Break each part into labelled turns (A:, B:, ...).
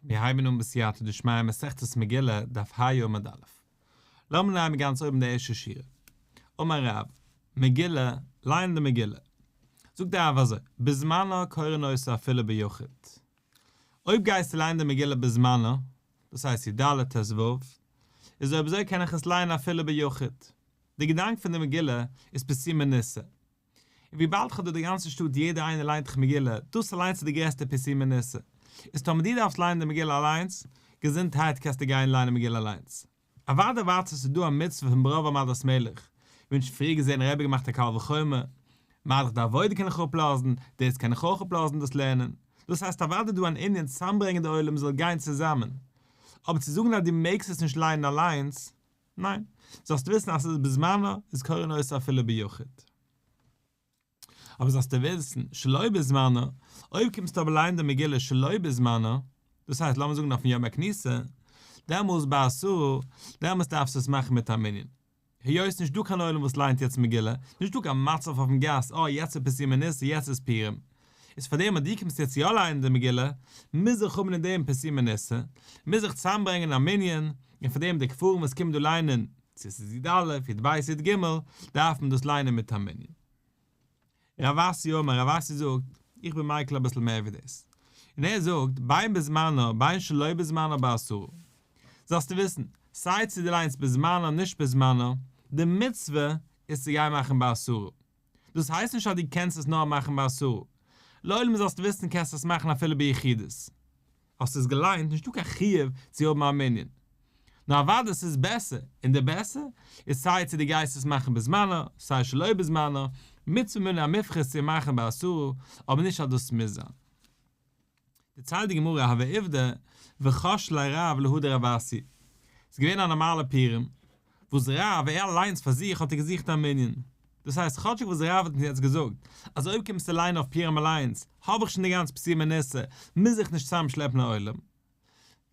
A: מיר הייבן אן בסייעתא דשמיא מסכת מגילה, דף ה עמוד א'. לאמיר נעמען גאנץ אויבן די ערשטע שורה. אמר רב, מגילה, ליין די מגילה. זאגט דער רב אזוי, בזמנה קורין אותה אפילו ביחיד. אויב גייסטו ליינען די מגילה בזמנה, דאס הייסט י ד ט ו, איז אויב אזוי קען איך עס ליינען אפילו ביחיד. די געדאנק פון די מגילה איז פרסומי ניסא. און וויבאלד כ'האב דא די גאנצע שטאט יעדער איינער ליינט דאך מגילה, דאס אליינס איז די גרעסטע פרסומי ניסא. איז טאמער דו דארפסט ליינען די מגילה אליינס, געזונטהייט קענסטו גיין ליינען מגילה אליינס. אוודאי ווייטער ס'איז דא א מצוה פון ברוב עם הדרת מלך, ווי אונז פריער געזען רבי געמאכט א קל וחומר, מה דאך די עבודה קען איך אפלאזן, דאס קען איך אויך אפלאזן דאס לערנען, דאס הייסט אוודאי דא אן ענין צוזאמברענגען די עולם זאל גיין צוזאמען, אבער צו זאגן אז דו מעגסט עס נישט ליינען אליינס, ניין, זאלסט וויסן אז ס'איז בזמנה איז קורין אותה אפילו ביחיד. אבער זאלסטו וויסן, שלא בזמנה, אויב קומסטו אבער ליינען די מגילה שלא בזמנה, דאס הייסט לאמיר זאגן אויפן יום הכניסה, דעמאלס בעשרה, דעמאלס דארפסטו עס מאכן מיט א מנין. היות נישט דא קיין עולם וואס ליינט יעצט מגילה, נישט דא קיין מצב אויפן גאס, אה יעצט איז פרסומי ניסא, יעצט איז פורים. איז פארדעם אז דו קומסט יעצט יא ליינען די מגילה, מוז איך האבן אין דעם פרסומי ניסא, מוז איך צוזאמברענגען א מנין, און פארדעם די כפרים וואס קומען דא ליינען, צו עס איז י א, י ב, י ג, דארף מען דאס ליינען מיט א מנין. רב אסי אמר, רב אסי זאגט, איך בין מיקל אביסל מער ווי דאס. און ער זאגט, בין בזמנה בין שלא בזמנה בעשרה. זאלסטו וויסן, סיי צו דו ליינסט בזמנה נישט בזמנה, די מצוה איז צו גיין מאכן בעשרה. דאס הייסט נישט אז דו קענסט עס נאר מאכן בעשרה. לעולם זאלסטו וויסן קענסט עס מאכן אפילו ביחידות. האסט עס געליינט, נישטא קיין חיוב צו האבן א מנין. נאר אוודאי ס'איז בעסער, און די בעסער איז סיי צו דו גייסט עס מאכן בזמנה, סיי שלא בזמנה, מצוה מן המובחר איז צו מאכן בעשרה, אבער נישט אז דאס מוז זיין. דערציילט די גמרא הוה עובדא וחש ליה רב להא דרב אסי, ס'איז געווען א נארמאלע פורים, וואס רב ער אליינס פאר זיך האט ער געזוכט א מנין, דאס הייסט כאטשיג וואס רב האט אונז יעצט געזאגט אז אויב קומסטו ליינען אויף פורים אליינס האב איך שוין די גאנצע פרסומי ניסא, מוז איך נישט צוזאם שלעפן א עולם.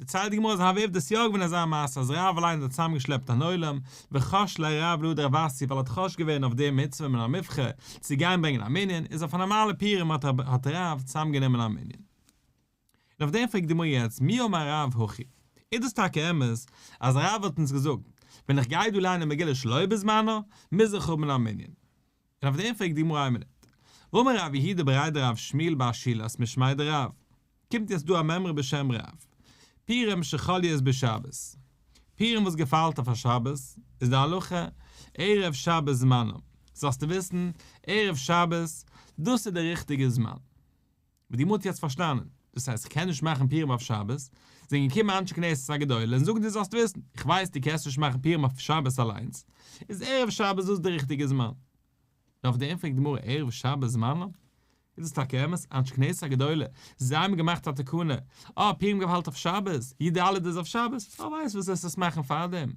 A: דערציילט די גמרא אז הוה עובדא ס'איז יא געווען אזא מעשה אז רב אליינס האט צוזאם געשלעפט אן עולם, וחש ליה רב להא דרב אסי ווייל ער האט חש געווען אויף די מצוה מן המובחר צו גיין ברענגען א מנין, איז אויף א נארמאלע פורים האט האט רב צוזאם גענומען א מנין. און אויף דעם פרעגט די גמרא יעצט מי אמר רב הכי, איז דאס טאקע אמת אז רב האט אונז געזאגט ווען איך גיי דא ליינען מגילה שלא בזמנה מוז איך האבן א מנין? און אויף דעם פרעגט די גמרא איין מינוט, והאמר רב יהודה בריה דרב שמואל בר שילת משמיה דרב, קומט יעצט דא א מימרא בשם רב, פורים שחל להיות בשבת, פורים וואס געפאלט אויף א שבת, איז די הלכה, ערב שבת זמנם, זאלסטו וויסן, ערב שבת, דאס איז די ריכטיגע זמן. ווי די גמרא האט יעצט פארשטאנען, דאס הייסט איך קען נישט מאכן פורים אויף שבת, זענען געקומען אנשי כנסת הגדולה און זאגן דו זאלסט וויסן, איך ווייס דו קענסט נישט מאכן פורים אויף שבת אליינס, איז ערב שבת דאס די ריכטיגע זמן. און אויף דעם פרעגט די גמרא ערב שבת זמנם? איז דאס טאקע אמת? אנשי כנסת הגדולה, זיי האבן געמאכט א תקנה, אה פורים געפאלט אויף שבת, י ד איז אויף שבת, אה ווייסט וואס עס עס מאכן פארדעם.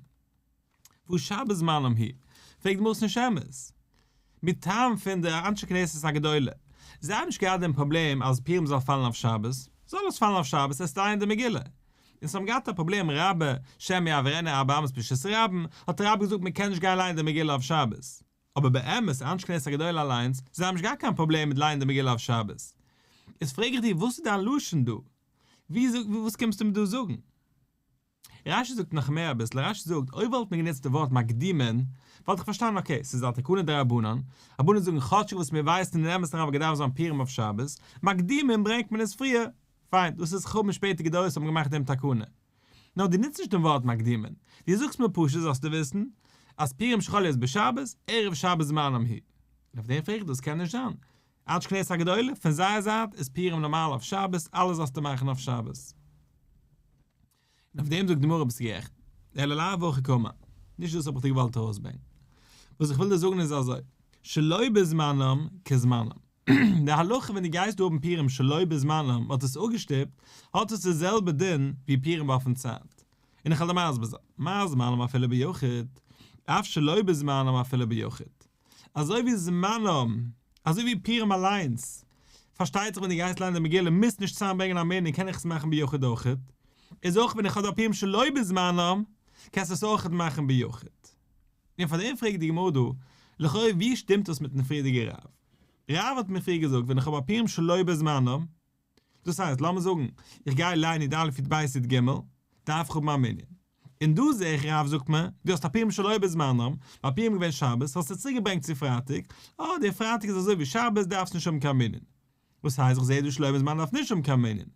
A: והא שבת זמנם הוא, פרעגט די גמרא ס'נישט אמת. מטעם פון די אנשי כנסת הגדולה, זיי האבן נישט געהאט דעם פראבלעם אז פורים זאל פאלן אויף שבת, זאל עס פאלן אויף שבת, עס שטייט אין די מגילה. און זיי האבן געהאט א פראבלעם רבה שמא יעבירנה ארבע אמות ברשות הרבים, האט רבה געזאגט מען קען נישט גיין ליינען די מגילה אויף שבת. אבער באמת אנשי כנסת הגדולה אליינס, זיי האבן נישט געהאט קיין פראבלעם מיט ליינען די מגילה אויף שבת. איז פרעג איך דיר וואס איז דיין לשון דא? ווי וואס קומסטו מיר דא זאגן? רש י זאגט נאך מער אביסל, רש י זאגט, אויב וואלט מען גענוצט די ווארט מקדימין, וואלט איך פארשטאנען okay, ס'איז א תקנה דרבנן, רבנן זאגן כאטשיג וואס מיר ווייסן אין אמת'ן אריין וואלט געדארפט זיין פורים אויף שבת, מקדימין ברענגט מען עס פריער, פיין, דאס איז חכמים שפעטער דורות האבן געמאכט דעם תקנה. נאר דו נוצט נישט דעם ווארט מקדימין, דו זאגסט מיר פשוט זאלסטו וויסן, אז פורים שחל להיות בשבת, ערב שבת זמנם הוא. און אויף דעם פרעג איך דאס קען נישט זיין. אנשי כנסת הגדולה, פון זייער זייט איז פורים נארמאל אויף שבת, אלעס זאלסטו מאכן אויף שבת. און אויף דעם זאגט די גמרא ביסט גערעכט, אלא לאו הכי קאמר, נישט דאס האב איך דיר געוואלט ארויסברענגען, וואס איך וויל דיר זאגן איז אזוי, שלא בזמנם כזמנם, די הלכה ווען דו גייסט דא האבן פורים שלא בזמנם מ'האט עס אפגעשטופט, האט עס די זעלבע דין ווי פורים אויפן צייט, און איך וועל דיר מסביר זיין, מה זמנם אפילו ביחיד, אף שלא בזמנם אפילו ביחיד. אזוי ווי זמנם, אזוי ווי פורים אליינס, פארשטייט זיך ווען דו גייסט ליינען די מגילה מוזט נישט צוזאם ברענגען א מנין קען איך עס מאכן ביחיד אויכעט, איז אויך ווען איך האב דא פורים שלא בזמנם קענסטו עס אויכעט מאכן ביחיד. און פאר דעם פרעגט די גמרא דא, לכאו' ווי שטימט דאס מיטן פריערדיגע רב? רב האט מיר פריער געזאגט ווען איך האב א פורים שלא בזמנם. דאס הייסט, לאמיר זאגן, איך גיי ליינען י"א י"ב י"ג, דארף איך האבן א מנין. און דא זע איך רב זאגט מיר, דו האסט א פורים שלא בזמנם, ווייל פורים איז געווען שבת, האסטו עס צוריקגעברענגט צו פרייטאג, אה, דער פרייטאג איז אזוי ווי שבת, דארפסט נישט האבן קיין מנין. וואס הייסט איך זע דא שלא בזמנם דארף נישט האבן קיין מנין?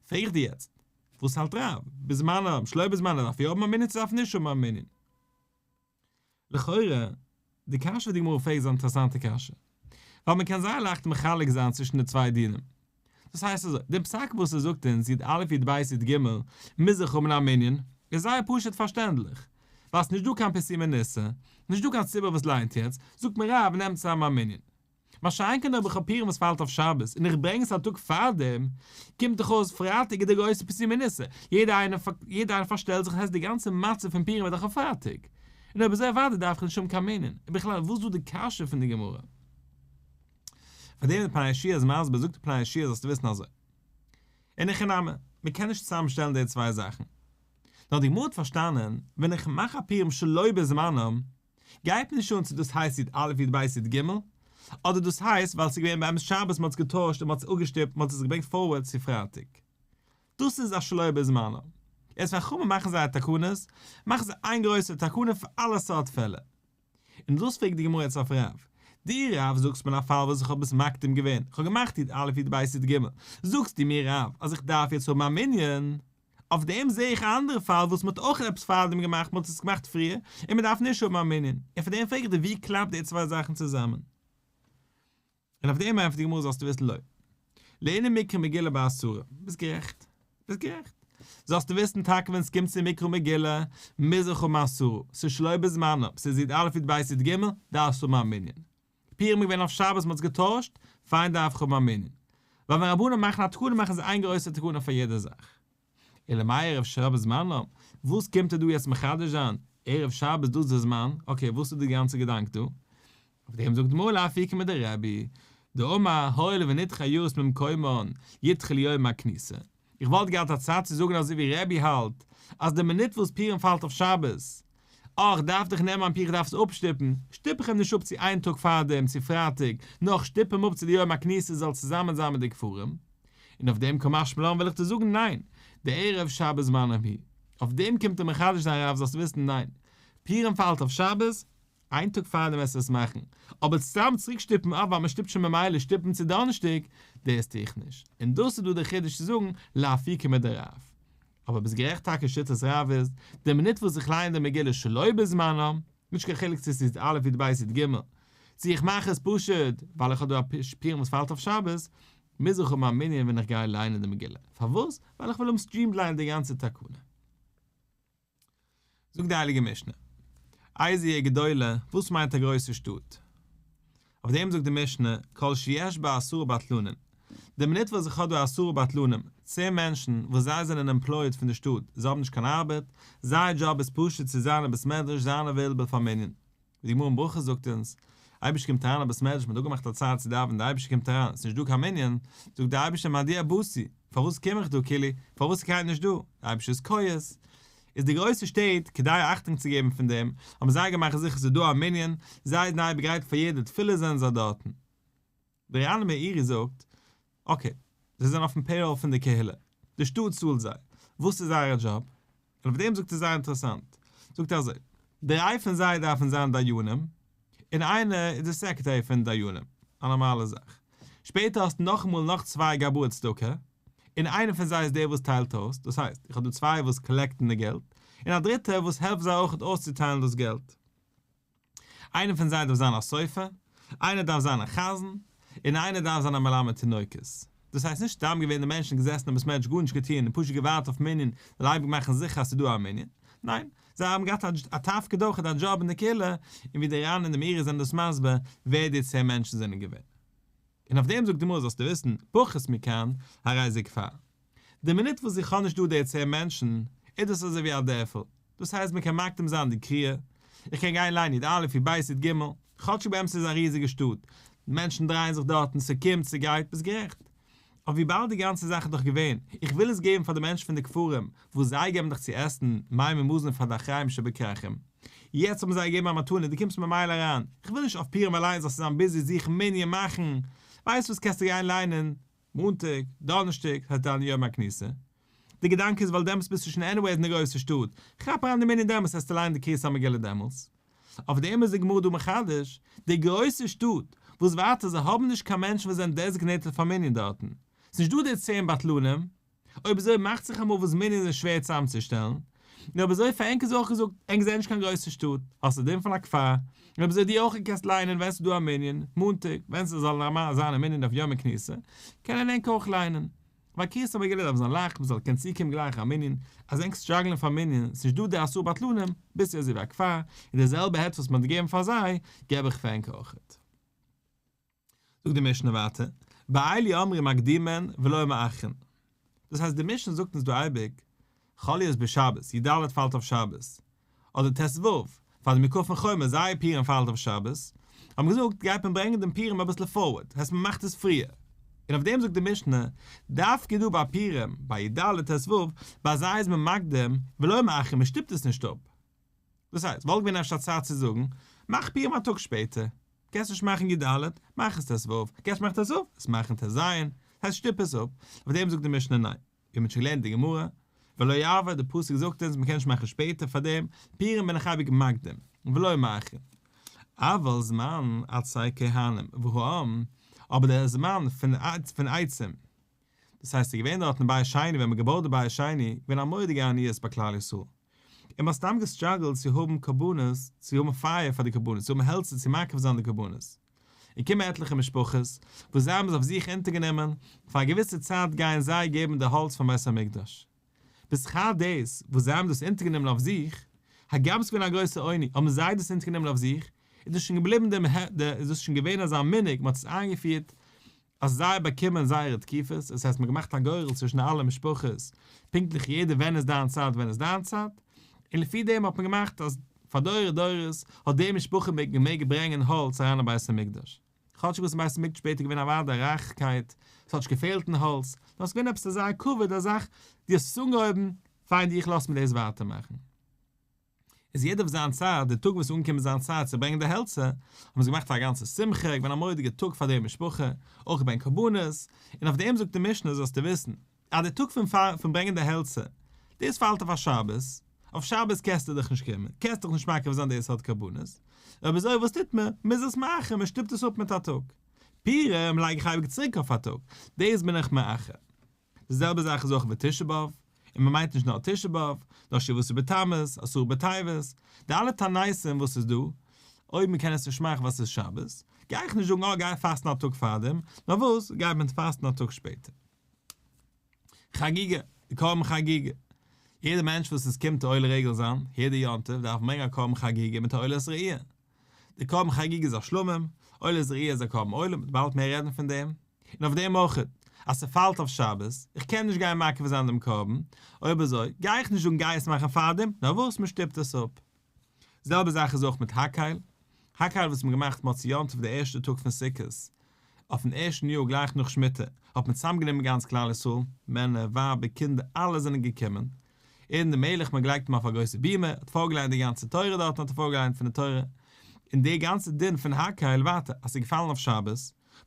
A: פרעג איך דיר יעצט, וואס האלט רב? בזמנם, שלא בזמנם דארף יא האבן א מנין צו דארף נישט האבן א מנין? לכאורה, די קשיא וואס די גמרא פרעגט איז א אינטערעסאנטע קשיא. ווייל מען קען זייער לייכט מחלק זיין צווישן די צוויי דינים. דאס הייסט אזוי, דער פסק וואס ער זאגט אונז י"א י"ב י"ג מוז איך האבן א מנין, איז זייער פשוט פארשטענדליך. ווייל ס'נישט דא קיין פרסומי ניסא, נישט דא קיין ציבור וואס ליינט יעצט, זאגט מיר רב נעם צוזאם א מנין. מה שאין כן אויב איך האב פורים וואס פאלט אויף שבת און איך ברענג עס א טאג פארדעם, קומט דאך אויס פרייטאג איז די גרויסע פרסומי ניסא, יעדער איינער יעדער איינער פארשטעלט זיך הייסט די גאנצע מצב פון פורים איז דאך אויף פרייטאג, און אויב אזוי אוודאי דארף איך נישט האבן קיין מנין, און בכלל וואס איז דא די קשיא פון די גמרא? פאר דעם איז די פני יהושע איז מסביר, זאגט די פני יהושע זאלסטו וויסן אזוי, אין הכי נמי, מען קען נישט צוזאם שטעלן די צוויי זאכן, נאר די גמרא האט פארשטאנען, ווען איך מאך א פורים שלא בזמנם, גייט מיר נישט אן צו דאס הייסט י"א י"ב י"ג, אדער דאס הייסט ווייל ס'איז געווען באמת שבת מ'האט עס געטוישט און מ'האט עס אפגעשטופט מ'האט עס געברענגט forward צו פרייטאג. דאס איז א שלא בזמנו. יעצט ווען חכמים מאכן זייער תקנות, מאכן זיי איין גרויסע תקנה פאר אלע סארט פעלער. און דאס פרעגט די גמרא יעצט אויף רב. דו רב זאגסט מיר אין א פאל וואס איך האב עס מקדים געווען, איך האב געמאכט י"א י"ב י"ג, זאגסטו מיר רב אז איך דארף יעצט האבן א מנין? אויף דעם זעה איך א אנדערע פאל וואס מ'האט אויך עפעס פארדעם געמאכט, מ'האט עס געמאכט פריער, און מ'דארף נישט האבן א מנין, און פאר דעם פרעג איך דיר ווי קלאפט די צוויי זאכן צוזאמען? און אויף דעם ענטפערט די גמרא זאלסטו וויסן לא לענין מקרא מגילה בעשרה, ביסט גערעכט, ביסט גערעכט, זאלסטו וויסן טאקע ווען ס'קומט צו מקרא מגילה מוז איך האבן עשרה, ס'איז שלא בזמנו, ס'איז י"א י"ב י"ג, דארפסט האבן א מנין. פורים איז געווען אויף שבת מ'האט עס געטוישט, פיין דארף איך האבן א מנין. ווייל ווען רבנן מאכן א תקנה מאכן זיי איין גרויסע תקנה פאר יעדע זאך. אלא מאי ערב שבת זמנם, וואס קומט ער דא יעצט מחדש זיין, ערב שבת דאס איז די זמן, okay וואס איז די גאנצע געדאנק דא? אויף דעם זאגט די גמרא לאפוקי מדרבי, דאמר הואיל ונדחו עיירות ממקומן ידחה ליום הכניסה. איך וואלט געהאט א צד צו זאגן אזוי ווי רבי האלט אז די מינוט וואס פורים פאלט אויף שבת, אה איך דארף דאך נעמען מיין פור איך דארף עס אפשטופן, שטופ איך אים נישט אפ צו איין טאג פארדעם צו פרייטאג, נאר איך שטופ אים אפ צו די יום הכניסה זאל צוזאמען זיין מיט די כפרים. און אויף דעם קא משמע לן וויל איך דיר זאגן ניין, דערב שבת זמנם הוא. אויף דעם קומט ער מחדש זיין רב זאלסט וויסן ניין, פורים פאלט אויף שבת, איין טאג פארדעם וועסטו עס מאכן, אבער סתם צוריק שטופן אפ ווייל מען שטופט שוין ממילא שטופן צו דאנערשטאג, דאס טו איך נישט. און דאס איז דא דער חידוש צו זאגן לאפוקי מדרב. אבער ביסט גערעכט טאקע שיטת רב איז, די מינוט וואס איך לייען די מגילה שלא בזמנה, נישט קיין חילוק צו ס'איז י"א י"ב י"ג, צו איך מאך עס פשוט ווייל איך האב דא א פורים וואס פאלט אויף שבת, מוז איך האבן א מנין ווען איך גיי לייענען די מגילה. פארוואס? ווייל איך וויל האבן streamline די גאנצע תקנה. זאגט די הייליגע משנה, איזו היא גדולה, וואס מיינט א גרויסע שטאט? אויף דעם זאגט די משנה, כל שיש בה עשרה בטלנים, די מינוט וואס איך האב דא עשרה בטלנים, צען מענטשן וואס זיי זענען employed פון די שטאט, זיי האבן נישט קיין ארבעט, זייער דזשאב איז פשוט צו זיין אין בית מדרש, זיין available פאר מנין, ווי די גמרא אין ברכות זאגט אונז, אייבערשטער קומט אריין אין בית מדרש, מען האט אפגעמאכט א צייט צו דאווענען, דער אייבערשטער קומט אריין, עס איז נישט דא קיין מנין, זאגט דער אייבערשטער מדוע באתי, פארוואס קום איך דא, כאילו, פארוואס איז קיינער נישט דא, דער אייבערשטער איז כועס. איז די גרויסע שטעט, כדי אכטונג צו געבן פון דעם, האבן זיי געמאכט זיכער ס'איז דא א מנין, זיי זענען אייביג גרייט פאר יעדע תפילה זענען זיי דארטן. דער ר"ן מאירי זאגט, okay, זיי זענען אויפן payroll פון די קהילה, די שטאט צאלט זיי, וואס איז זייער דזשאב? און אויף דעם זאגט ער זייער אינטערעסאנט, זאגט ער אזוי, דריי פון זיי דארפן זיין דיינים, און איינער איז די secretary פון די דיינים, א נארמאלע זאך. שפעטער האסטו נאכאמאל נאך צוויי גבאי צדקה, און איינער פון זיי איז דער וואס טיילט אויס, דאס הייסט, איך האב דא צוויי וואס collect ן די געלט, און א דריטער וואס העלפט זיי אויך אויסצוטיילן דאס געלט. איינער פון זיי דארף זיין א סופר, איינער דארף זיין א חזן, און איינער דארף זיין א מלמד תינוקות. דאס הייסט נישט סתם געווען די מענטשן געזעסן אין בית מדרש גארנישט געטון און פשוט געווארט אויף מנין זאל אייביג מאכן זיכער אז ס'איז דא א מנין, ניין, זיי האבן געהאט א תפקיד אויך א דזשאב אין די קהילה, און ווי די ר"ן און די מאירי זענען דאס מסביר ווער די צען מענטשן זענען געווען. און אויף דעם זאגט די גמרא זאלסטו וויסן, פחות מכאן, הרי זה כפר. די מינוט וואס איך האב נישט דא די צען מענטשן, איז דאס אזוי ווי א דערפל. דאס הייסט מען קען מקדים זיין די קריאה, איך קען גיין ליינען י"א י"ב י"ג, כאטשיג באמת איז א ריזיגע שטאט, מענטשן דרייען זיך דארטן, ס'קומט ס'גייט, ביסט גערעכט. אבער וויבאלד די גאנצע זאך איז דאך געווען, איך וויל עס געבן פאר די מענטשן פון די כפרים, וואס זיי געבן דאך צו עסן מים ומזון פאר די אחראים שבכרכים. יעצט האבן זיי געגעבן א מתנה, דו קומסט ממילא אריין, איך וויל נישט אויף פורים אליין זאלסטו זיין busy זוכן מנין מאכן, ווייסט וואס קענסטו גיין ליינען? מאנטאג, דאנערשטאג, הייסט דיין יום הכניסה. די געדאנק איז ווייל דעמאלטס ביסטו שוין anyways אין די גרויסע שטאט, כאפ אריין די מנין דעמאלטס וועסטו ליינען די קריאת המגילה דעמאלטס. אויף דעם איז די גמרא דא מחדש, די גרויסע שטאט, וואס ווייטער זיי האבן נישט קיין מענטשן וואס זענען designated פאר מנין דארטן, ס'נישט דא די צען בטלנים, אויב אזוי מאכט זיך אמאל וואס מנין איז שווער צוזאמצושטעלן, און אויב אזוי פאר ענק איז אויך געזאגט, ענק זענען נישט קיין גרויסע שטאט, האסטו דין פון א כפר, און אויב אזוי דו אויך קענסט ליינען ווען ס'איז דא א מנין, מאנטאג, ווען ס'זאל זיין א מנין אויף יום הכניסה, קענען ענק אויך ליינען. ווייל קריאת המגילה דארף זיין לייכט, מ'זאל קענען צוקומען גלייך א מנין, אז ענק struggle ען פאר מנין, ס'נישט דא די עשרה בטלנים, ביסטו אזוי ווי א כפר, און די זעלבע היתר וואס מ'האט געגעבן פאר זיי, געב איך פאר ענק אויכעט. זאגט די משנה ווייטער, באלו אמרו מקדימין ולא מאחרין. דאס הייסט די משנה זאגט אונז דא אייביג, יכול להיות בשבת, י ד פאלט אויף שבת, אדער ט ו, פאר די מוקפין חומה, זייער פורים פאלט אויף שבת, האט מען געזאגט גייט מען ברענגען דעם פורים אביסל forward, הייסט מען מאכט עס פריער. און אויף דעם זאגט די משנה, דווקא דא ביי פורים, ביי י ד ט ו, ביי זיי איז מען מקדים, ולא מאחרין, מען שטופט עס נישט אפ. דאס הייסט, וואלט געווען אפשר א צייט צו זאגן, מאך פורים א טאג שפעטער. קענסט נישט מאכן י ד, מאך עס ט ו, קענסט מאכן ט ו, עס מאכן ט ז, הייסט שטופ עס אפ. אויף דעם זאגט די משנה ניין. ווי מ'האט שוין געלערנט די גמרא, ולא יעבור, די פסוק זאגט אונז מ'קען נישט מאכן שפעטער פאר דעם, פורים בין איך אייביג מקדים, ולא מאחר. אבל זמן עצי כהנים והעם, אבער דער זמן פון עצים, דאס הייסט ס'איז געווען דארט אין בית שני ווען מ'האט געבויט די בית שני, געווען א מורא'דיגע עניות ביי כלל ישראל, און מ'האט סתם גע struggle ט צו האבן קרבנות, צו האבן פייער פאר די קרבנות, צו האבן העלצער צו מקריב זיין די קרבנות. און קומען עטליכע משפחות, וואס זיי האבן עס אויף זיך אונטערגענומען, פאר א געוויסע צייט גייען זיי געבן די האלץ פארן בית המקדש. בשכר דאס וואס זיי האבן דאס אונטערגענומען אויף זיך, הגם ס'איז געווען א גרויסע עוני, האבן זיי דאס אונטערגענומען אויף זיך, איז דאס שוין געבליבן דעם איז דאס שוין געווען אזא מנהג, מ'האט עס איינגעפירט, אז זיי באקומען זייערע תקופות, עס הייסט מ'האט געמאכט א גורל צווישן אלע משפחות, פונקטליך יעדער ווען איז דיין צייט ווען איז דיין צייט, און לפי דעם האט מען געמאכט אז פאר דורי דורות האט די משפחה געמעגט ברענגען האלץ אריין אין בית המקדש, כאטשיג וואס אין בית המקדש שפעטער געווען אוודאי רייכקייט, עס האט נישט געפעלט אין האלץ, נאר עס איז געווען עפעס אזא כבוד א זאך, דו האסט עס אנגעהויבן, פיין איך לאז מיר דאס ווייטער מאכן. איז יעדער אויף זיין צייט, די טאג וואס איז אנגעקומען זיין צייט צו ברענגען די העלצער, האבן זיי געמאכט א גאנצע שמחה, געווען א מורא'דיגע טאג פאר די משפחה, אויך געברענגט קרבנות, און אויף דעם זאגט די משנה זאלסטו וויסן, אז די טאג פון פון ברענגען די העלצער, דאס פאלט אויף א שבת, אויף שבת קענסטו דאך נישט קומען, קענסט דאך נישט מקריב זיין די סארט קרבנות, אויב אזוי וואס טוט מען, מען איז עס מאחר, מען שטופט עס אפ מיט א טאג. פורים לייג איך אייביג צוריק אויף א טאג, דאס בין איך מאחר. די זעלבע זאך איז אויך ביי תשעה באב, און מען מיינט נישט נאר תשעה באב, נאר שבעה עשר בתמוז, עשרה בטבת, די אלע תעניתים וואס איז דא, אויב מען קען עס נישט מאכן ווייל ס'איז שבת, גיי איך נישט זאגן אה גיי פאסטן א טאג פארדעם, נאר וואס, גייט מען פאסטן א טאג שפעטער. חגיגה, די קרבן חגיגה. יעדער מענטש וואס עס קומט עולה רגל זיין, יעדע יום טוב דארף מען ברענגען א קרבן חגיגה מיט א עולת ראי'. די קרבן חגיגה איז א שלמים, עולת ראי' איז א קרבן עולה, מ'וועט באלד מער רעדן פון דעם. און אויף דעם אויך, אז ס'פאלט אויף שבת, איך קען נישט גיין מקריב זיין דעם קרבן, אויב אזוי, גיי איך נישט זאגן גיי עס מאכן פארדעם, נאר וואס, מ'שטופט עס אפ. די זעלבע זאך איז אויך מיט הקהל, הקהל וואס מ'האט געמאכט מוצאי יום טוב די ערשטע טאג פון סוכות, אויפן ערשטן יאר גלייך נאך שמיטה, האט מען צוזאמגענומען גאנץ כלל ישראל, מענער, ווייבער, קינדער, אלע זענען געקומען, און דער מלך מען געלייגט אים אויף א גרויסע בימה, האט פארגעליינט די גאנצע תורה דארטן האט ער פארגעליינט פון די תורה, און די גאנצע דין פון הקהל ווייטער אז ס'איז געפאלן אויף שבת,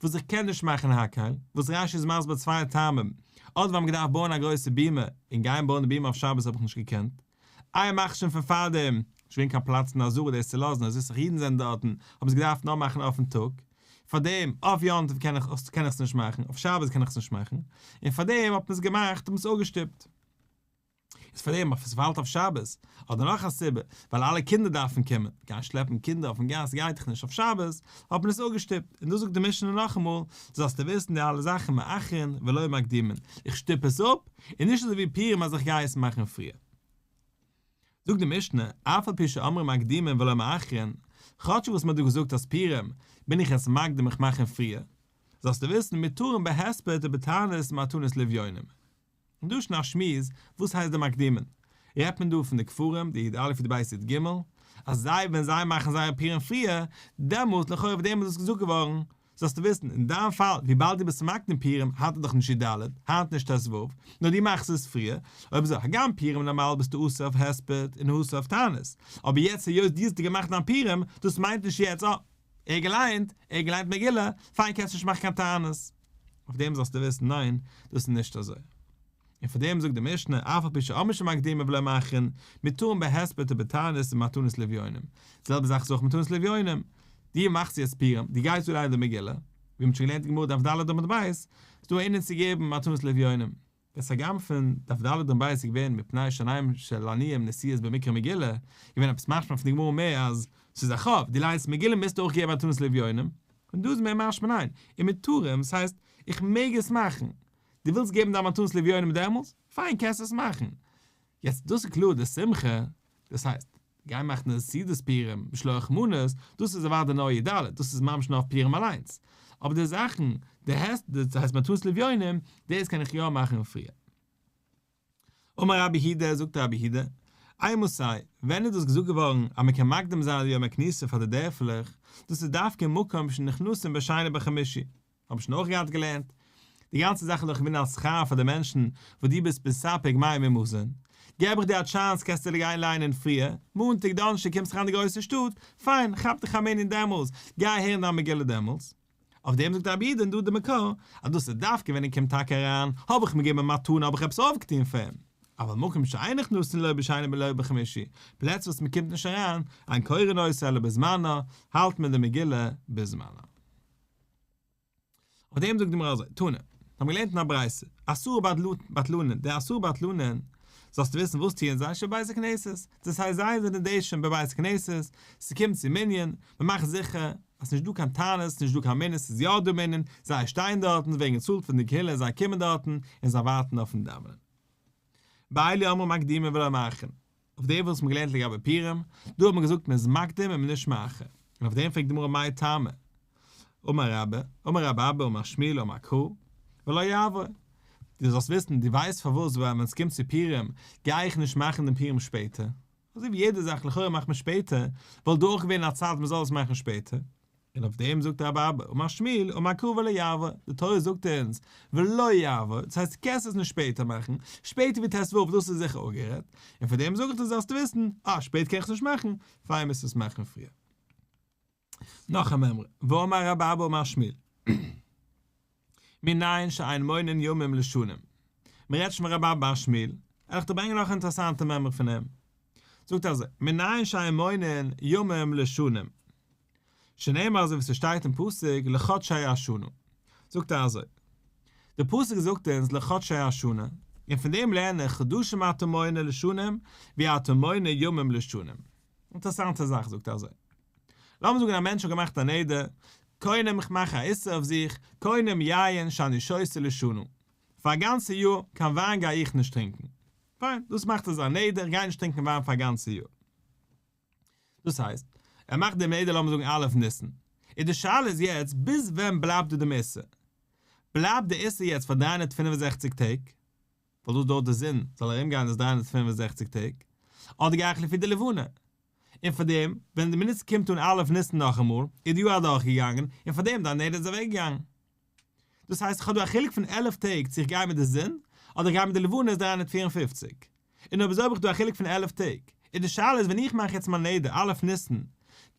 A: וואס איך קען נישט מאכן הקהל, וואס רש י איז מסביר צוויי טעמים, אדער ווייל מ'האט געדארפט בויען א גרויסע בימה, און גיין בויען די בימה אויף שבת האב איך נישט געקענט, איי מאך שוין פון פארדעם, נישט געווען קיין פלאץ אין עזרה דאס צו לאזן, אזוי סאך אידן זענען דארטן, האבן זיי געדארפט נאר מאכן אויפן טאג, פארדעם אויף יום טוב קען איך קען איך עס נישט מאכן, אויף שבת קען איך עס נישט מאכן, און פארדעם האט מען עס געמאכט, האט מען עס אפגעשטופט. איז פארדעם אויף עס פאלט אויף שבת, אדער נאך א סיבה, ווייל אלע קינדער דארפן קומען, גיין שלעפן קינדער אויפן גאס גייט דאך נישט אויף שבת, האט מען עס אפגעשטופט, און דאס זאגט די משנה נאכאמאל, זאלסטו וויסן די אלע זאכן מאחרין ולא מקדימין, איך שטופ עס אפ, און נישט אזוי ווי פורים אז איך גיי עס מאכן פריער. זאגט די משנה, אף על פי שאמרו מקדימין ולא מאחרין, כאטש וואס מען האט דא געזאגט אז פורים בין איך עס מקדים איך מאך אים פריער, זאלסטו וויסן מותרין בהספד ובתענית ומתנות לאביונים. און דא איז שוין א שמועס, וואס הייסט די מקדימין? רעדט מען דא פון די כפרים, די י א י ב י ג, אז זיי ווען זיי מאכן זייער פורים פריער, דעמאלט לכאורה אויף דעם איז דאס געזאגט געווארן, זאלסטו וויסן, אין דיין פאל, וויבאלד דו ביסט מקדים פורים, היינט איז דאך נישט י ד, היינט נישט ט ו, נאר דו מאכסט עס פריער, אויב אזוי, הגם פורים נארמאל ביסטו אסור אויף הספד און אסור אויף תענית, אבער יעצט היות דו האסט געמאכט דיין פורים, דאס מיינט נישט יעצט, אה, ער האט געליינט, ער האט געליינט מגילה, פיין קענסט נישט מאכן קיין תענית. אויף דעם זאלסטו וויסן ניין, דאס איז נישט אזוי. און פאר דעם זאגט די משנה, אף על פי שאמרו שמקדימין ולא מאחרין, מותרין בהספד ובתענית ומתנות לאביונים. די זעלבע זאך איז אויך מתנות לאביונים. דו מאכסט יעצט פורים, דו גייסט דא ליינען די מגילה, ווי מ'האט שוין געלערנט אין גמרא דף ד' עמוד ב', איז דא א ענין צו געבן מתנות לאביונים. דאס הגם פון דף ד' עמוד ב' איז געווען מפני שעיניהם של עניים נשואות במקרא מגילה, געווען עפעס משמע פון די גמרא מער אז ס'איז א חוב, דו ליינסט מגילה מוזטו אויך געבן מתנות לאביונים, און דא איז מער משמע ניין, ומותרין, ס'הייסט איך מעג עס מאכן, דו ווילסט געבן דיין מתנות לאביונים דעמאלטס, פיין קענסט עס מאכן. יעצט דאס איז קלאר די שמחה, דאס הייסט, גיין מאכן די סעודת פורים, משלוח מנות, דאס איז אוודאי נאר י ד, דאס איז ממש נאר אויף פורים אליינס. אבער די זאכן, די הספד, דאס הייסט מתנות לאביונים, דאס קען איך יא מאכן פריער. אמר רבי יהודה, זאגט רבי יהודה, אימתי, ווען איז דאס געזאגט געווארן אז מען קען מקדים זיין די יום הכניסה פאר די דערפלעך, דאס איז דווקא אין מקום שנכנסין בשני ובחמישי, האב איך שוין אויך געהאט געלערנט. די גאנצע זאך איז דאך געווען אלס שכר פאר די מענטשן וואס דו ביסט מספק מים ומזון. געב איך דיר א chance קענסטו גיין ליינען פריער, מאנטאג דאנערשטאג קומסט אריין די גרויסע שטאט, פיין, כאפ דיך א מנין דעמאלס, גיי הערן דיין מגילה דעמאלס. אויף דעם זאגט רבי יהודה און דא די מקור, אז דאס איז דווקא ווען ער קומט טאקע אריין, האב איך אים געגעבן א מתנה האב איך עפעס אויפגעטון פאר אים. אבל מקום שאין נכנסין לא בשני ולא בחמישי, פלעצער וואס מען קומט נישט אריין, אין קורין אותה אלא בזמנה, האלט מען די מגילה בזמנה. אויף דעם זאגט די גמרא אזוי, תנא, האבן געלערנט אין א ברייתא, עשרה בטלנין, די עשרה בטלנין, זאלסטו וויסן וואס טוען זיי שבבית הכנסת, דאס הייסט זיי זענען די שבבית הכנסת, ס'קומט צו מנין, מ'מאכט זיכער אז ס'נישט דא קיין טענות, נישט דא קיין מנין, ס'איז יא דא מנין, זיי שטייען דארטן, זיי ווערן געצאלט פון די קהילה, זיי קומען דארטן, און זיי ווארטן אויפן דאווענען. באלו אמרו מקדימין ולא מאחרין. אויף דעם וואס מ'האט געלערנט לגבי פורים, דא האט מען געזאגט מ'איז מקדים און מ'איז נישט מאחר, און אויף דעם פרעגט די גמרא מאי טעמא, אמר רבה, אמר רבי אבא אמר שמואל אמר קרא, ולא יעבור. דו זאלסט וויסן, דו ווייסט פארוואס ווייל ווען ס'קומט צו פורים גיי איך נישט מאכן דעם פורים שפעטער, אזוי ווי יעדע זאך לכאורה מאכט מען שפעטער, וואלט דא אויך געווען א צייט מ'זאל עס מאכן שפעטער. און אויף דעם זאגט רבי אבא, אמר שמואל, אמר קרא ולא יעבור, די תורה זאגט אונז, ולא יעבור, דאס הייסט דו קענסט עס נישט שפעטער מאכן, שפעטער ווי ט ו דאס איז זיכער אפגערעדט, און פאר דעם זאג איך דיר זאלסטו וויסן, אה, שפעט קען איך עס נישט מאכן, פיין מוזטו עס מאכן פריער. נאך א מימרא, ואמר רבי אבא אמר שמואל. מנין שאין מונין ימים לשנים. מען רעדט שוין פון רבי אבא אמר שמואל, וועל איך דיר ברענגען נאך א אינטערעסאנטע מימרא פון אים. זאגט אזוי, מנין שאין מונין ימים לשנים. שנאמר אזוי ווי ס'שטייט אין פסוק לחדשי השנה. זאגט ער אזוי, די פסוק זאגט אונז לחדשי השנה, און פון דעם לערן איך חדשים אתה מונה לשנים ואי אתה מונה ימים לשנים. אינטערעסאנטע זאך זאגט ער אזוי. לאמיר זאגן א מענטש האט געמאכט א נדר, קונם איך מאך א איסור אויף זיך, קונם יין שאני שותה לשנה, פאר א גאנצע יאר קיין וויין גיי איך נישט טרינקען. פיין, דאס מאכט ער זיין נדר, איך גיי נישט טרינקען וויין פאר א גאנצע יאר. דאס הייסט, ער מאכט דעם נדר לאמיר זאגן א' ניסן. און די שאלה איז יעצט, ביז ווען בלייבט דא דעם איסור? בלייבט די איסור יעצט פאר 365 טעג? ווייל דאס דויערט די זון זאל ארום גיין איז 365 טעג, אדער גיי איך לפי די לבנה, און פאר דעם ווען די מינוט ס'קומט אן א' ניסן נאכאמאל איז די יאר אדורך געגאנגען, און פאר דעם דיין נדר איז אוועק געגאנגען. דאס הייסט איך האב דא א חילוק פון 11 טעג צו איך גיי מיט די זון אדער איך גיי מיט די לבנה איז 354, און אויב אזוי האב איך דא א חילוק פון 11 טעג, און די שאלה איז ווען איך מאך יעצט מיין נדר א' ניסן,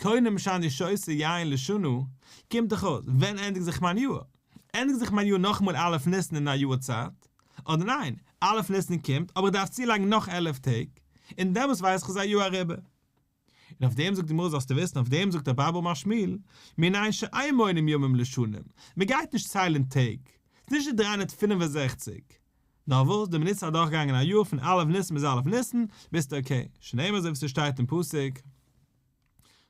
A: קונם שאני שותה יין לשנה, קומט דאך אויס ווען ענדיגט זיך מיין יאר? ענדיגט זיך מיין יאר נאכאמאל א' ניסן אין א יאר צייט? אדער ניין, א' ניסן קומט, אבער איך דארף צולייגן נאך 11 טעג, און דעמאלס ווייס איך איז א יאר אריבער. און אויף דעם זאגט די גמרא זאלסטו וויסן אויף דעם זאגט רבי אבא אמר שמואל, מנין שאין מונים ימים לשנים, מען גייט נישט ציילן טעג, ס'איז נישט די 365, נאר וואס, די מינוט ס'איז אדורכגעגאנגען א יאר פון א' ניסן ביז א' ניסן, ביסטו okay, שנאמר אזוי ווי ס'שטייט אין פסוק,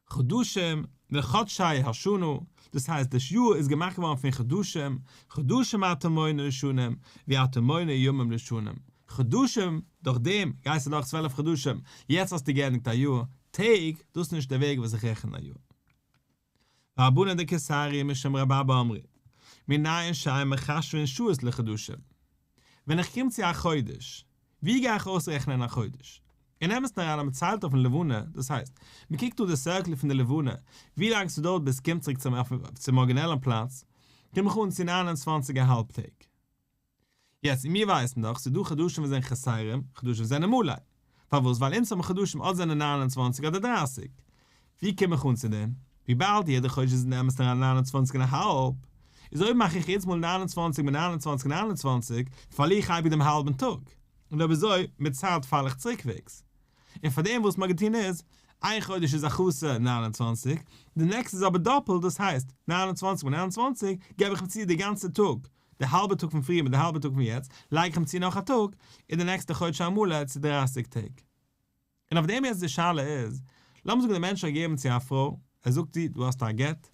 A: חדשים לחדשי השנה, דאס הייסט די יאר איז געמאכט געווארן פון חדשים, חדשים אתה מונה לשנים, ואי אתה מונה ימים לשנים, חדשים, דורך דעם גייסטו דורך 12 חדשים, יעצט האסטו געענדיגט א יאר, טעג, דאס איז נישט דער וועג וואס איך רעכן א יאר. רבנן דקיסריה משום רבי אבא אמרי, מנין שאין מחשבין שעות לחדשים. ווען איך קום צו א חודש, ווי גיי איך אויסרעכענען א חודש? אין אמת'ן אריין אז מען ציילט אויפן לבנה, דאס הייסט, מען קוקט אן די circle פון די לבנה, ווי לאנג ס'דויערט ביז ס'קומט צוריק צום ארגינעלן פלאץ, קום איך אן צו 29 א האלב טעג. יעצט, און מיר ווייסן דאך, ס'איז דא חדשים וואס זענען חסרים, חדשים וואס זענען מלא. פארוואס? ווייל אונז האבן חדשים אדער זענען 29 אדער 30. ווי קום איך אן צו דעם? וויבאלד יעדע חודש איז אין אמת'ן אריין 29 און א האלב. איז אויב מאך איך יעדעס מאל 29 מיט 29 29, פארליר איך אייביג דעם האלבן טאג. און אויב אזוי, מיט צייט פאל איך צוריקוועגס. און פאר דעם וואס מ'האט געטון איז, איין חודש איז א חסר 29, די נעקסטע איז אבער דאפלט, דאס הייסט, 29 מיט 29, געב איך אים צו די גאנצע טאג, די האלבע טאג פון פריער מיט די האלבע טאג פון יעצט, לייג איך אים צו נאך א טאג, און די נעקסטע חודש המלא צו 30 טעג. און אויף דעם יעצט די שאלה איז, לאמיר זאגן דער מענטש האט געגעבן צו א פרוי, ער זאגט איר, דו האסט א גט,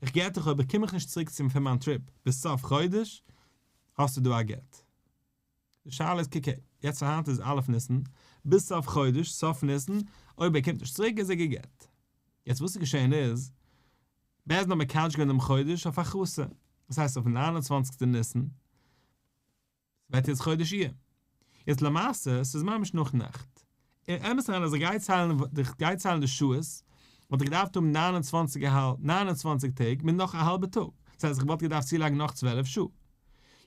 A: איך גט דיך אויב איך קום מיך נישט צוריק צום פון מיין trip ביז סוף חודש, האסטו דא א גט. די שאלה איז קוק יעצט היינט איז א' ניסן, ביז סוף חודש, סוף ניסן, אויב ער קומט נישט צוריק איז ער גע'גט. יעצט וואס איז געשען איז, בית דין האט מקדש געווען דעם חודש אויף א חסר, דאס הייסט אויפן 29סטן ניסן, ווערט יעצט חודש אייר. יעצט למעשה, ס'איז ממש נאך נאכט. אין אמת אריין אז איך גיי ציילן, איך גיי ציילן די שעות, וואלט איך געדארפט האבן 29 א האלב, 29 טעג מיט נאך א האלבע טאג. דאס הייסט איך וואלט געדארפט צולייגן נאך 12 שעה.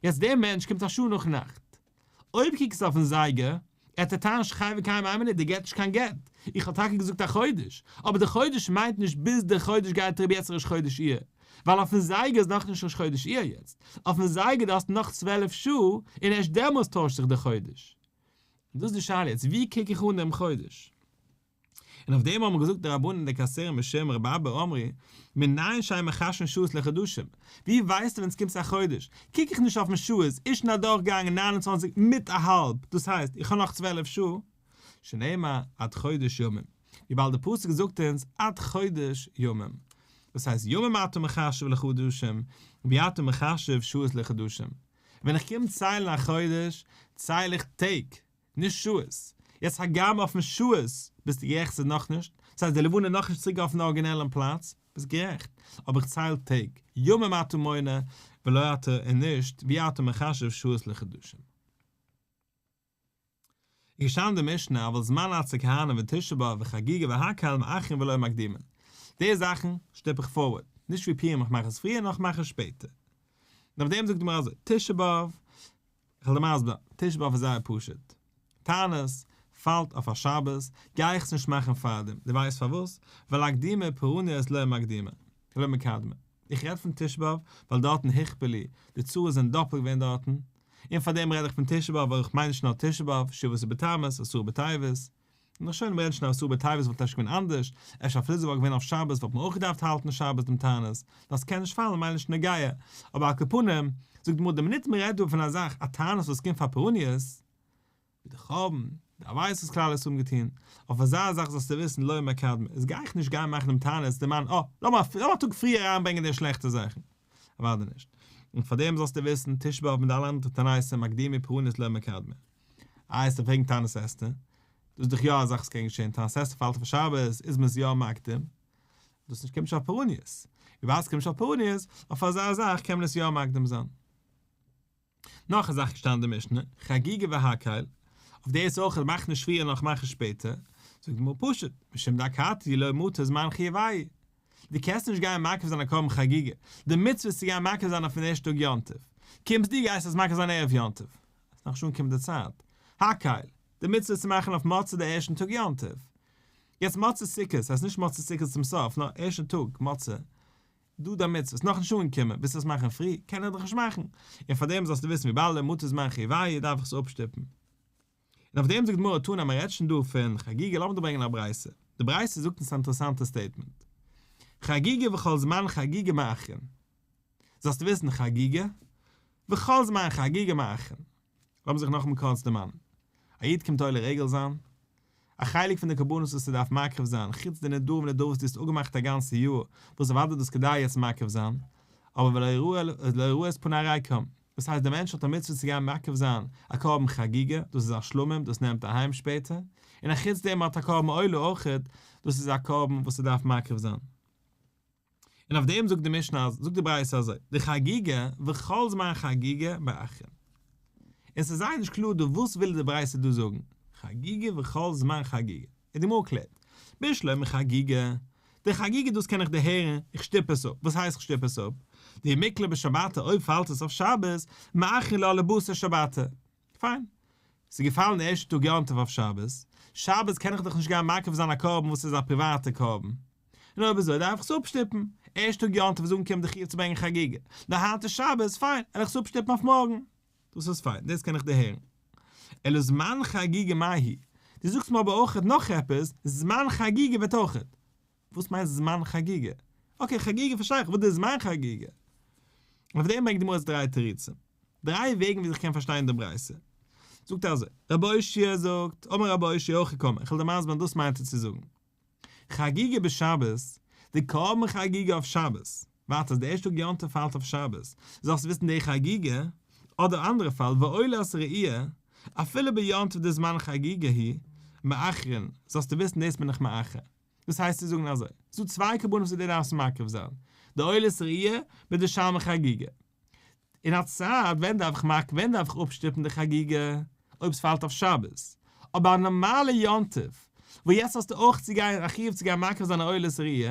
A: יעצט דער מענטש קומט א שעה נאך נאכט. אויב קוקסטו אויפן זייגער, ער האט טענה'ן שכיי וקיים איין מינוט, דער גט נישט קיין גט. איך האב טאקע געזאגט א חודש, אבער דער חודש מיינט נישט ביז דער חודש גייט אריבער יעצט ראש חודש אייר. ווייל אויפן זייגער איז נאכנישט ראש חודש אייר יעצט. אויפן זייגער דו האסט נאך 12 שעה, און ערשט דעמאלס טוישט זיך דער חודש. און דאס איז די שאלה יעצט, ווי קוק איך אן דעם חודש? און אויף דעם האבן געזאגט די רבנן דקאסירן בשם רבי אבא אמרי, מנין שאין מחשבין שעות לחדשים? ווי ווייסטו ווען עס קומט צו א חודש? קוק איך נישט אויפן שעות, איז שוין אדורכגעגאנגען 29 מיט א האלב, דאס הייסט, איך האב נאך 12 שעה. שנאמר עד חודש ימים. וויבאלד דער פסוק זאגט אונז עד חודש ימים. דאס הייסט ימים אתה מחשב לחדשים, ואי אתה מחשב שעות לחדשים. ווען איך קום ציילן א חודש, צייל איך טעג, נישט שעות. יעצט הגם אויפן שעות ביסטו גערעכט ס'איז נאכנישט, דאס הייסט די לבנה איז נאכנישט צוריק אויפן אריגינעלן פלאץ, ביסט גערעכט, אבער איך צייל טעג, ימים אתה מונה, ולא אתה און נישט, ואי אתה מחשב שעות לחדשים. געשטאנען די משנה, אבל זמן עצי כהנים ותשעה באב וחגיגה והקהל מאחרין ולא מקדימין. די זאכן שטופ איך forward, נישט ווי פורים איך מאך עס פריער נאר איך מאך עס שפעטער. און אויף דעם זאגט די גמרא אזוי, תשעה באב, איך וועל דיר מסביר זיין, תשעה באב איז זייער פשוט. תענית פאלט אויף א שבת, גיי איך עס נישט מאכן פארדעם. דו ווייסט פארוואס? ווייל אקדומי פורעניות לא מקדימי, לא מקדמי. איך רעד פון תשעה באב, ווייל דארטן הוכפלו, די צרות זענען דאפלט געווען דארטן. און פאר דעם רעד איך פון תשעה באב, ווייל איך מיין נישט נאר תשעה באב, שבעה עשר בתמוז, עשרה בטבת. נאר שוין מ'רעדט נישט נאר עשרה בטבת וואלט אפשר געווען אנדערש, אפשר אפילו ס'וואלט געווען אויף שבת וואלט מען אויך געדארפט האלטן שבת דעם תענית, דאס קען נישט פאלן ממילא נישט נוגע, אבער על כל פנים, זאגט די גמרא די מינוט מ'רעדט דא פון א זאך א תענית וואס קומט פאר פורעניות, ווי די חורבן, די עבירות וואס כלל ישראל האבן געטון, אויף אזא זאך זאלסטו וויסן לא מקדמי, איז גיי איך נישט גיין מאכן דעם תענית דערמאן אה, לאמיר א טאג פריער אריינברענגען די שלעכטע זאכן, אוודאי נישט. און פאר דעם זאלסטו וויסן, תשעה באב מיט אלע אנדערע תעניתים אקדומי פורעניות לא מקדמי. איי וועסטו פרעגן תענית אסתר? דאס איז דאך יא א זאך וואס קען געשען, תענית אסתר פאלט אויף שבת, איז מען עס יא מקדים? דאס נישט קומט נישט אויף פורעניות. וויבאלד עס קומט נישט אויף פורעניות, אויף אזא זאך קען מען עס יא מקדים זיין. נאך א זאך געשטאנען אין די משנה, חגיגה והקהל, אויף דאס אויך מאך נישט פריער נאך מאך עס שפעטער, זאגט די גמרא פשוט, משום דאכתי לא מטא זמן חיובייהו. דו קענסט נישט גיין מקריב זיין א קרבן חגיגה, די מצוה איז צו גיין מקריב זיין אויפן ערשטן טאג יום טוב, קומסט דו גייסט עס מקריב זיין ערב יום טוב, עס איז נאך נישט אנגעקומען די צייט, הקהל, די מצוה איז צו מאכן אויף מוצאי די ערשטן טאג יום טוב, יעצט מוצאי סוכות, ס'הייסט נישט מוצאי סוכות צום סוף, נאר ערשטן טאג מוצאי, דא די מצוה איז נאכנישט אנגעקומען, ווילסט עס מאכן פרי, קען איך דאך נישט מאכן, און פאר דעם זאלסטו וויסן וויבאלד לא מטא זמן חיובייהו דארף איך עס אפשטופן. און אויף דעם זאגט די גמרא תנא מען רעדט שוין דא פון חגיגה לאמיר דא ברענגען א ברייתא, די ברייתא זאגט אונז א אינטערעסאנטע statement, חגיגה וכל זמן חגיגה מאחרין, זאלסטו וויסן חגיגה וכל זמן חגיגה מאחרין, לאמיר זיך נאכאמאל קורץ דערמאנען, א איד קומט עולה רגל זיין, א חלק פון די קרבנות וואס ער דארף מקריב זיין, חוץ די נדרים ונדבות וואס דו האסט אפגעמאכט א גאנצע יאר, וואס אוודאי דאס כדאי יעצט מקריב זיין, אבער ולא יראו את פני ריקם, דאס הייסט דער מענטש האט א מצוה צו גיין מקריב זיין א קרבן חגיגה, דאס איז א שלמים, דאס נעמט ער אהיים שפעטער, און א חוץ דעם האט א קרבן עולה אויכעט, דאס איז א קרבן וואס ער דארף מקריב זיין. און אויף דעם זאגט די משנה אז, זאגט די ברייתא אזוי, די חגיגה וכל זמן חגיגה מאחרין. און ס'איז זייער נישט קלאר דא וואס וויל די ברייתא דא זאגן, חגיגה וכל זמן חגיגה. און די גמרא קלערט, בשלמא חגיגה, די חגיגה דאס קען איך דערהערן, איך שטופ עס אפ, וואס הייסט איך שטופ עס אפ? דאי מיקלע בשבתא אויב פאלט עס אויף שבת, מאחרין לה לבתר שבתא. פיין. ס'איז געפאלן די ערשטע טאג יום טוב אויף שבת, שבת קען איך דאך נישט גיין מקריב זיין א קרבן וואס איז א פריוואטע קרבן. און אויב אזוי דארף איך עס אפשטופן, ערשט טאג יום טוב איז אנגעקומען די חיוב צו ברענגען חגיגה, נאר היינט איז שבת, פיין, וועל איך עס אפשטופן אויף מארגן. דאס איז פיין, דאס קען איך דערהערן. אלא זמן חגיגה מאי היא? דו זאגסט מיר אבער אויכעט נאך עפעס, זמן חגיגה וועט אויכעט. וואס מיינט זמן חגיגה? okay, חגיגה פארשטיי איך, וואס איז די זמן חגיגה? אויף דעם ברענגט די גמרא דריי תירוצים. דריי וועגן ווי איך קען פארשטיין די ברייתא. זאגט ער אזוי, רבי אושעיא זאגט, אמר רבי אושעיא הכי קאמר, איך וועל דיר מסביר זיין דאס מיינט ער צו זאגן. חגיגה בשבת, די קרבן חגיגה אויף שבת, ווארט אז די ערשטע טאג יום טוב פאלט אויף שבת, זאלסטו וויסן די חגיגה, אדער אנדערע פאל, ועולת ראי', אפילו ביום טוב דזמן חגיגה היא, מאחרין, זאלסטו וויסן דאס בין איך מאחר. דאס הייסט צו זאגן אזוי, ס'דא צוויי קרבנות וואס דו דארפסט מקריב זיין, די עולת ראי' מיט די שלמי חגיגה. אין א צייט ווען דארף איך מאכן ווען דארף איך אפשטופן די חגיגה? אויב ס'פאלט אויף שבת. אבער א נארמאלע יום טוב, וואו יעצט האסטו אויך צו גיין א חיוב צו גיין מקריב זיין א עולת ראי',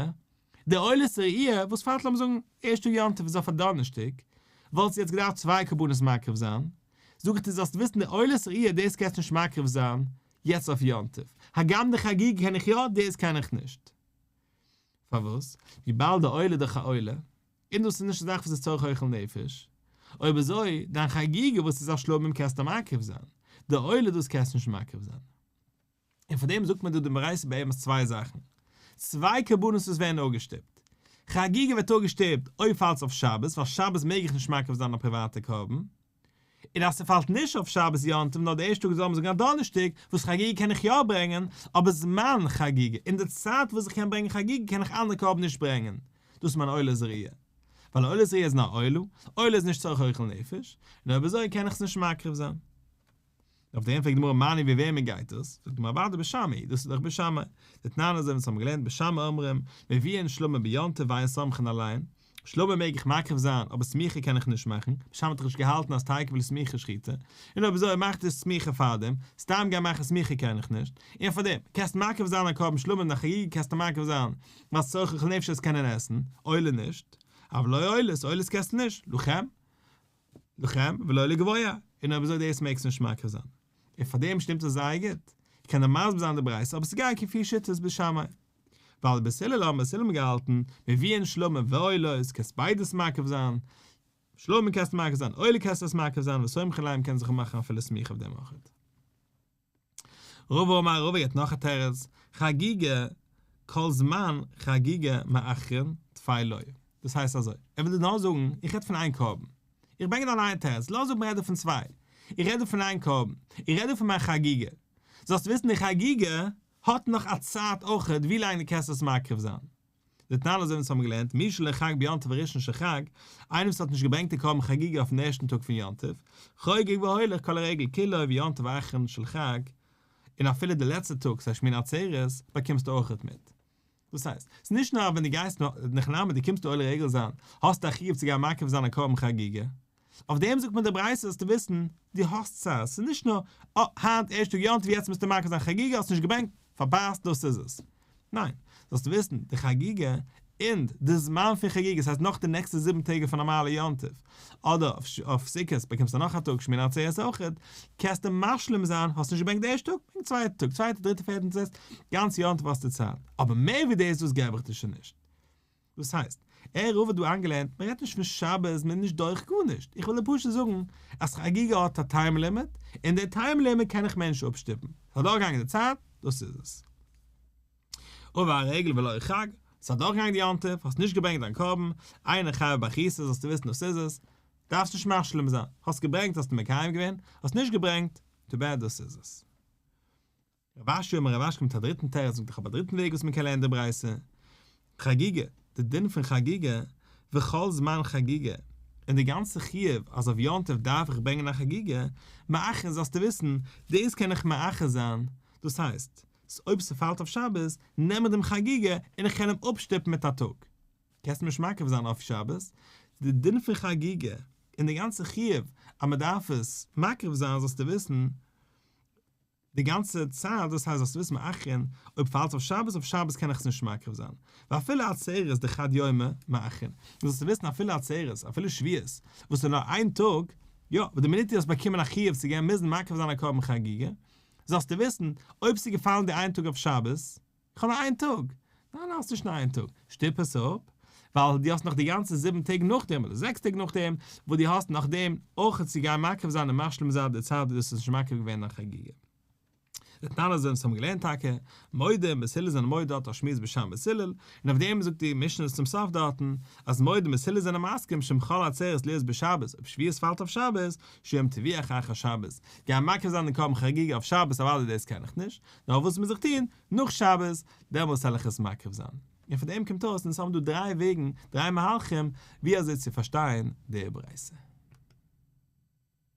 A: די עולת ראי' וואס פאלט לאמיר זאגן ערשט יום טוב איז אויף א דאנערשטאג, וואלסטו יעצט געדארפט צוויי קרבנות מקריב זיין, זאג איך דיר זאלסט וויסן די עולת ראי' דאס קענסטו נישט מקריב זיין יעצט אויף יום טוב, הגם די חגיגה קען איך יא, דאס קען איך נישט. פארוואס? וויבאלד די עולה איז דאך א עולה, און דאס איז נישט א זאך וואס איז צורך אוכל נפש, אויב אזוי, דיין חגיגה וואס איז א שלמים קענסטו מקריב זיין, די עולה דאס קענסטו נישט מקריב זיין. און פאר דעם זאגט מען דא די ברייתא באמת צוויי זאכן, צוויי קרבנות וואס ווערן אפגעשטופט, חגיגה ווערט אפגעשטופט אויב פאלט עס אויף שבת, ווייל שבת מעג איך נישט מקריב זיין א פריוואטע קרבן, און אז ס'פאלט נישט אויף שבת יום טוב נאר די ערשטע טאג זאל מען זאגן א דאנערשטאג, וואס חגיגה קען איך יא ברענגען, אבער זמן חגיגה, אין די צייט וואס איך קען ברענגען חגיגה קען איך אנדערע קרבן נישט ברענגען, דאס איז מיין עולת ראיה. ווייל עולת ראיה איז נאר עולה, עולה איז נישט צורך אוכל נפש, און אויב אזוי קען איך עס נישט מקריב זיין. אויף דעם פרעגט די גמרא מני ווי וועמען גייט דאס? זאגט די גמרא אוודאי בית שמאי, דאס איז דאך בית שמאי. דתנן אזוי ווי אונז האבן געלערנט בית שמאי אומרים, מביאין שלמים ביום טוב ואין סומכין עליהן, שלמים מעג איך מקריב זיין, אבער סמיכה קען איך נישט מאכן, בית שמאי האט דאך נישט געהאלטן אז תיכף לסמיכה שחיטה, און אויב אזוי מאכט עס סמיכה פארדעם, סתם גיין מאכן סמיכה קען איך נישט, און פארדעם, קענסט מקריב זיין א קרבן שלמים און א חגיגה קענסטו מקריב זיין, ווייל ס'צורך אוכל נפש עס קענען עסן, עולה נישט, אבל לא עולות, עולות קענסטו נישט, לכם, לכם, ולא לגבוה, און אויב אזוי דאס מעגסטו נישט מקריב זיין. און פארדעם שטימט עס זייער גוט. איך קען דיר מסביר זיין די ברייתא, אבער ס'גייט כפי שיטת בית שמאי. ווייל בית הלל האבן בית הלל געהאלטן, מביאין שלמים ועולות, קענסט ביידעס מקריב זיין, שלמים קענסטו מקריב זיין, עולה קענסטו עס מקריב זיין, וסומכין עליהם קען זיך מאכן אפילו סמיכה אויף דעם אויך. רבא אמר רבא געבט נאך א תירוץ, חגיגה כל זמן חגיגה מאחרין טפי לא. דאס הייסט אזוי, ער וויל דיר נאר זאגן, איך רעד פון איין קרבן. איך ברענג דיר איין תירוץ, לאז אפ מ'רעדט דא פון צוויי. איך רעד דא פון איין קרבן. איך רעד דא פון מיין חגיגה. זאלסט וויסן די חגיגה האט נאך א צייט אויכעט ווי לאנג דו קענסט עס מקריב זיין. דתנן אזוי ווי אונז האבן געלערנט, מי שלא חג ביום טוב הראשון של חג, איינער וואס האט נישט געברענגט די קרבן חגיגה אויפן ערשטן טאג פון יום טוב, חוגג והולך כל הרגל כולו ויום טוב האחרון של חג, און אפילו די לעצטע טאג, ס'הייסט שמיני עצרת, באקומסטו אויכעט מיט. דאס הייסט, ס'איז נישט נאר אז ווען דו גייסט נאכאנאנד דו קומסט עולה רגל זיין, האסטו א חיוב צו גיין מקריב זיין א קרבן חגיגה. אויף דעם זאגט מען די ברייתא זאלסטו וויסן, דו האסט צייט, ס'איז נישט נאר, אה, היינט ערשט טאג יום טוב יעצט מוזטו מקריב זיין חגיגה, האסט נישט געברענגט, פארפאסט, דאס איז עס. ניין, זאלסטו וויסן, די חגיגה, און די זמן פון חגיגה, ס'הייסט נאך די נעקסטע זיבן טעג פון נארמאלע יום טוב, אדער אויף סוכות באקומסטו נאך א טאג, שמיני עצרת אויכעט, קענסטו משלים זיין, האסט נישט געברענגט די ערשטע טאג, ברענג צווייטע טאג, צווייטע, דריטע, פערטע און זעקסטע, גאנץ יום טוב האסטו צייט, אבער מער ווי דאס דאס געב איך דיר שוין נישט. דאס הייסט, ער רב האט דא איינגעלערנט, מען רעדט נישט פון שבת, מען איז נישט דורך גארנישט, איך וויל דיר פשוט זאגן אז חגיגה האט א time limit, און די time limit קען איך מער נישט אפשטופן, ס'איז אדורכגעגאנגען די צייט, דאס איז עס. עבר הרגל ולא חג, ס'איז אדורכגעגאנגען די יום טוב, האסט נישט געברענגט דיין קרבן, אינו חייב באחריתו זאלסטו וויסן דאס איז עס, דארפסט נישט משלים זיין, האסט געברענגט האסטו מקיים געווען, האסט נישט געברענגט, too bad דאס איז עס. רב אשי אמר רב אשי קומט א דריטן תירוץ זאגט איך האב א דריטן וועג וואס מען קען לערנען די ברייתא, חגיגה, די דין פון חגיגה, וכל זמן חגיגה, און די גאנצע חיוב אז אויף יום טוב דארף איך ברענגען א חגיגה, מאחר זאלסטו וויסן, דאס קען איך מאחר זיין, דאס הייסט, אויב ס'פאלט אויף שבת, נעם איך דעם חגיגה און איך קען אים אפשטופן מיט א טאג. קענסט נישט מקריב זיין אויף שבת, די דין פון חגיגה און די גאנצע חיוב אז מען דארף עס מקריב זיין זאלסטו וויסן, די גאנצע צייט, דאס הייסט זאלסט וויסן מאחרין, אויב פאלט אויף שבת, אויף שבת קען איך עס נישט מקריב זיין, ואפילו עצרת דחד יומא מאחרין, און זאלסטו וויסן אפילו עצרת, אפילו שבועות, וואס איז נאר איין טאג, יא, וואס די מינוט דו האסט באקומען א חיוב צו גיין מוזן מקריב זיין א קרבן חגיגה, זאלסטו וויסן, אויב ס'איז געפאלן די איין טאג אויף שבת, איך האב נאר איין טאג! ניין, האסט נישט נאר איין טאג, שטופ עס אפ, ווייל דו האסט נאך די גאנצע זיבן טעג נאכדעם, אדער זעקס טעג נאכדעם, וואס דו האסט נאכדעם אויך צו גיין מקריב זיין און משלים זיין די צייט וואס דו האסט נישט מקריב געווען דיין חגיגה. דתנן אזוי ווי אונז האבן געלערנט טאקע, מודים, בית הלל זענען מודה דארט א שמועס בית שמאי בית הלל, און אויף דעם זאגט די משנה צום סוף דארטן, אז מודים בית הלל זענען מסכים שאם חל עצרת להיות בשבת, אויב שבועות פאלט אויף שבת, שיום תבואה אחר שבת, גיין מקריב זיין די קרבן חגיגה אויף שבת אוודאי דאס קען איך נישט, נאר וואס מוז איך טון, נאך שבת, דעמאלס וועל איך עס מקריב זיין. און פון דעם קומט אויס אונז האבן דא דריי וועגן, דריי מהלכים, ווי אזוי צו פארשטיין די ברייתא.